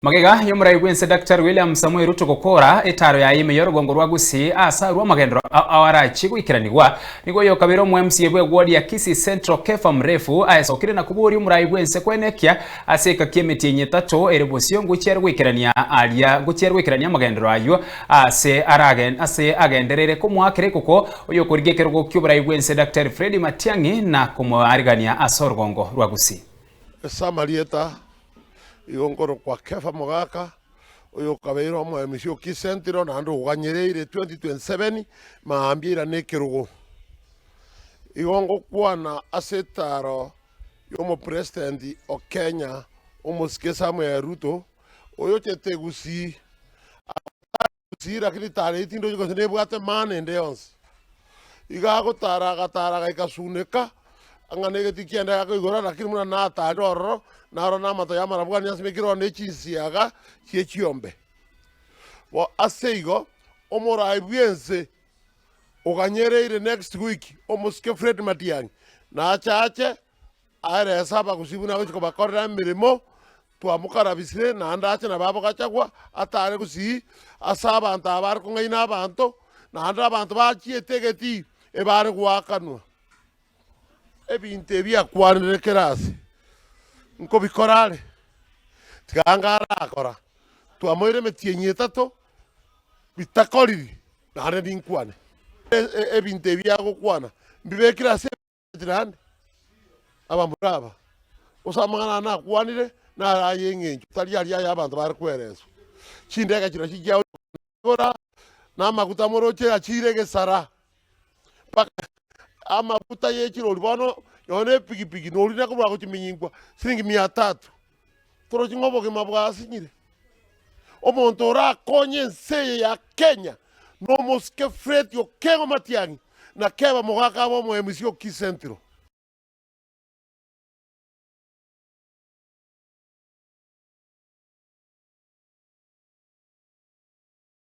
Magega y'omorai bw'ense Daktari William Samoei Ruto gokora etaaro yaye ime y'orogongo rwa Gusii ase arwe amagenderero ao arachie goikeranigwa, nigo oyokabere omo MCA bw'eward ya Kisii Central Kefa Mrefu aesokire na koboria omorai bw'ense kwenekia ase ekaki emetienyi etato ere bosio ngochia are goikerania aria ngochia are goikerania amagenderero ayio ase aragen ase agendereire komoakera ekoko oyokorigia ekerogo ki'oborai bw'ense Daktari Freddy Matiang'i na komoarigania ase orogongo rwa Gusii. Ase amarieta Igo nkorokwa Kefa Mogaka, oyokabeire omoemisi o Kisentiro naende oganyereire 2027 mambia irane ekerogo. Igo ngokwana ase etaro y'omopresident o Kenya omosike Samuel Ruto, oyochete Gusii, agotara Gusii lakini taro eyio tindochi gose nebwate maana ende yonsi. Igo agotara agatara agaika Suneka, ang'a na egetii kiaye akoigora lakini buna natarire ororo, narora na amato y'amarabwani asimekire ororo ne chinsiaga chie chiombe. Bo ase igo, omorai bw'ense oganyereire next week, omosike Fred Matiang'i, nache ache aerese abagusii buna agochia kobakorera emeremo, Twamokarabisire, naende ache nabo abogachagwa, atare gusii ase abanto aba bare kong'aina abanto, naende abanto bachiete egetii ebare goakanwa. Ebinto ebi akwanire kera ase, nkobikora are, tiga anga arakora. Twamoire emetienyi etato, bitakoriri, naende ninkwane. Ebinto ebi agokwana, mbibekire ase. Naende abamura aba, gose amang'ana aya nakwanire, naro ay'eng'encho, tari aria ay'abanto bare kwereswa. Chindege chirochio chiagocha na amaguta moroche achiire egesara, mpaka amaguta ye chirori bono nonya na epigipigi nori nakobua gochiminyingwa siringi mia tatu. Torochi ng'a obogima bwasinyire. Omonto orakonye ense eye ya Kenya nomosike Fred Okengo Matiang'i na Keba Mogaka abe omoemisi o Kisii Central.